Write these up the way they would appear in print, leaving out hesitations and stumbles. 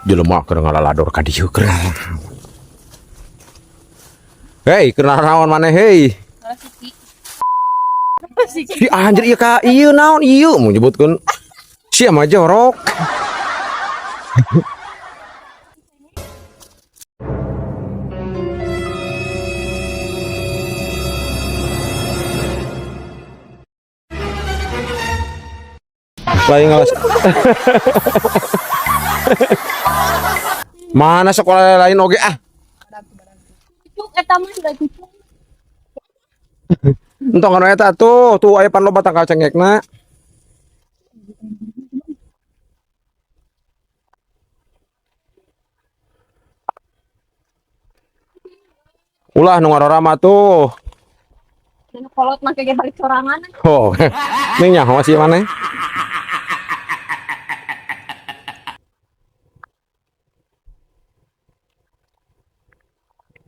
Jelema keur ngalalador ka dieu keur. Hei, keur naon maneh hei? Si anjir ieu ka ieu naon ieu mau nyebutkeun. Sia mah jorok. Lain ngalas. Mana sekolah lain oge ah. Cucuk eta mah sudah cucuk. Entong anu eta tuh, tuh aya pan loba tangkal cengekna. Ulah nu ngarora mah tuh. Dan kolot mah kayak balik sorangan. Oh, ning nyaho sih maneh.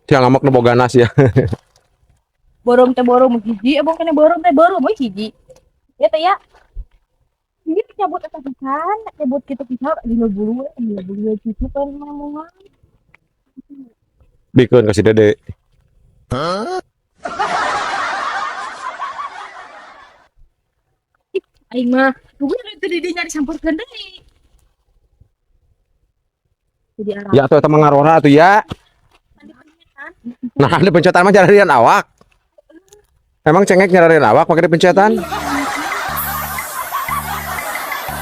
Sia ngamak nu boga nas ya. Borom teh borom hiji, abang kena borom teh borom we hiji. Ya teh ya. Ini nyabut eta pisan, nyabut kitu pisan dina bulu we, dina bulu we cucu kan ngomongan. Bikeun ka si Dede. Aing mah, tunggu itu di dinya disamperkeun deui. Jadi arah Ya atuh eta mah ngarora atuh ya. Nah, ada pencetan mah nyararian awak. Emang cengek nyararian awak pakai pencetan?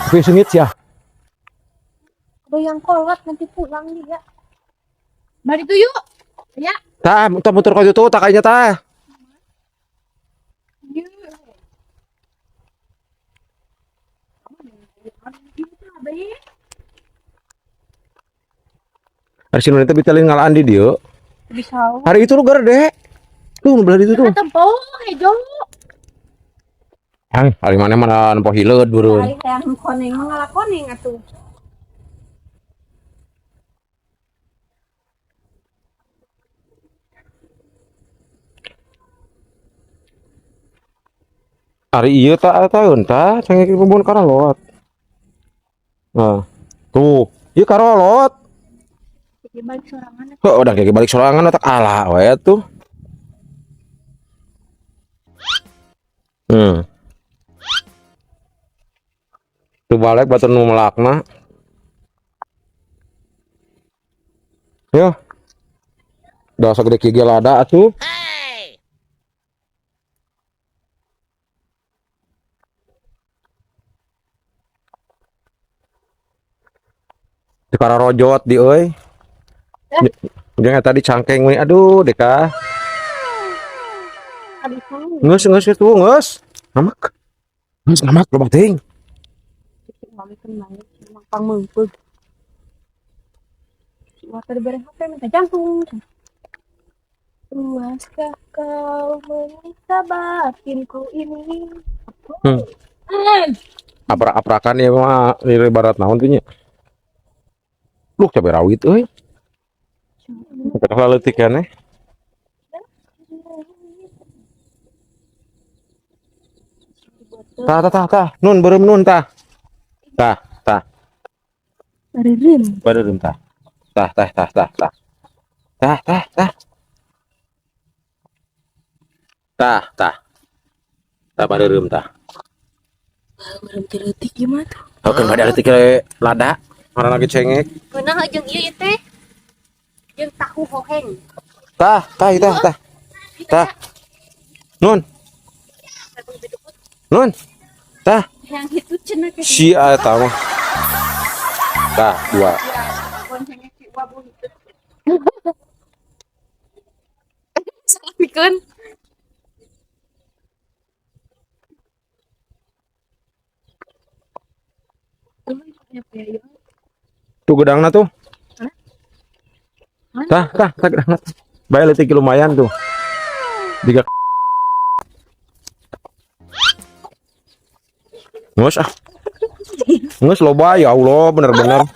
Tapi sengit ya. Ada yang kolot nanti pulang dia. Balik tuh yuk. Ya. Tah, tah muter ka ditu tah kayaknya tah. Yuk. Ari si Nuni teh bitelin ngalaan di dieu. Bisa. Hari itu lu gerde. Tuh nu belah ditu tuh. Tempo hejo. Hang, ari maneh mana nempo hileud beureun. Ari teh anu koneng mah ngalakoneng atuh. Ari ieu tah taeun tah cengek kebun karalot. Nah, tuh, ieu karolot. Jadi balik sorangan. Heuh, udah kayak balik sorangan otak ala we tuh. Tuh balik batur nu melakna. Yo. Udah sagede kieu ge lada atuh. Di kararojot di euy. Jeung eta dicangkeng we aduh deka. Geus geus tuh geus. Ngamak. Geus ngamak loba teuing. Pang meungpeug. Waktu diberi HP minta jantung. Puaskah kau menyiksa batinku ini? Hmm. Aprak-aprakan ya mah di barat naon tuh nya. Duh cabe rawit euy. Pedah leutik keneh. Tah tah tah tah. Nun beureum nun tah. Tah tah. Beureum. Beureum tah. Tah tah tah tah tah. Tah tah tah. Tah tah. Tah beureum tah. Beureum teh leutik ieu mah tuh. Heuh keun bade leutik ge lada. Ngaranna ge cengek. Meunang jeung ieu ieu teh. Jeung tahu hoheng. Tah tah tah tah. Tah. Nun. Nun. Tah. Yang itu cenah ke Si eta mah. Tah dua. Salah pikeun. Tuh gedangna tuh. Mana? Tah, tah, tah gedangna. Bae leutik lumayan tuh. Tiga. Ngus ah. Ngus loba ya Allah bener-bener.